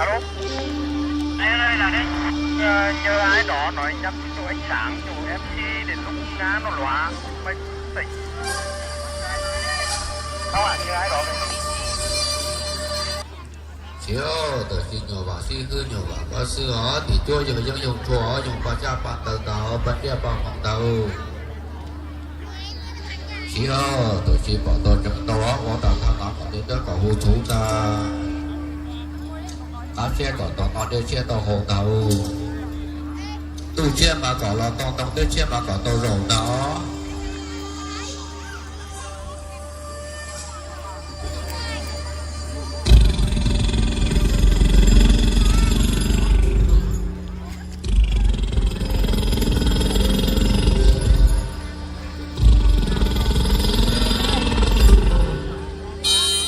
Alo. Ê, ê, là đấy. Ờ, nhờ ai đó nói nhắn tin cho anh Sáng, cho em đi đến lúc ngã nó lóa. Mày tỉnh. Không ạ, nhờ ai đó. Siv, tam sim nyuam vam sib hwb nyuam vam pab xwb os, tim cuab yog yeeb yoog tshuaj os, yoog paj tsaj paj ntawv ntawd, paj tsiaj paj hmoov ntawd. Siv, tam sim pom tau tseem tau os, ua tas tag no kom tej dab kom hu txhuv ntag. Qab siab kom tau no dej siab tau haus ntag. Ntuj siab mas kom los tau ntoo, twb siab mas kom tau zaum ntag os.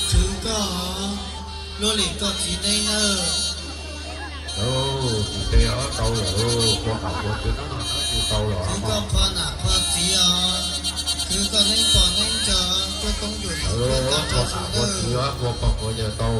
Khwv koj, luaj li koj txiv neeb nawb. Tus teb ob tau lawm, kua nam kua txiv no no tsis tau lawm. Khwv koj phaj nam phaj txiv os, khwv koj neeb pog neeb ntsaws, koj koob yus kua nam kua txiv, kua pog kua yawg tau.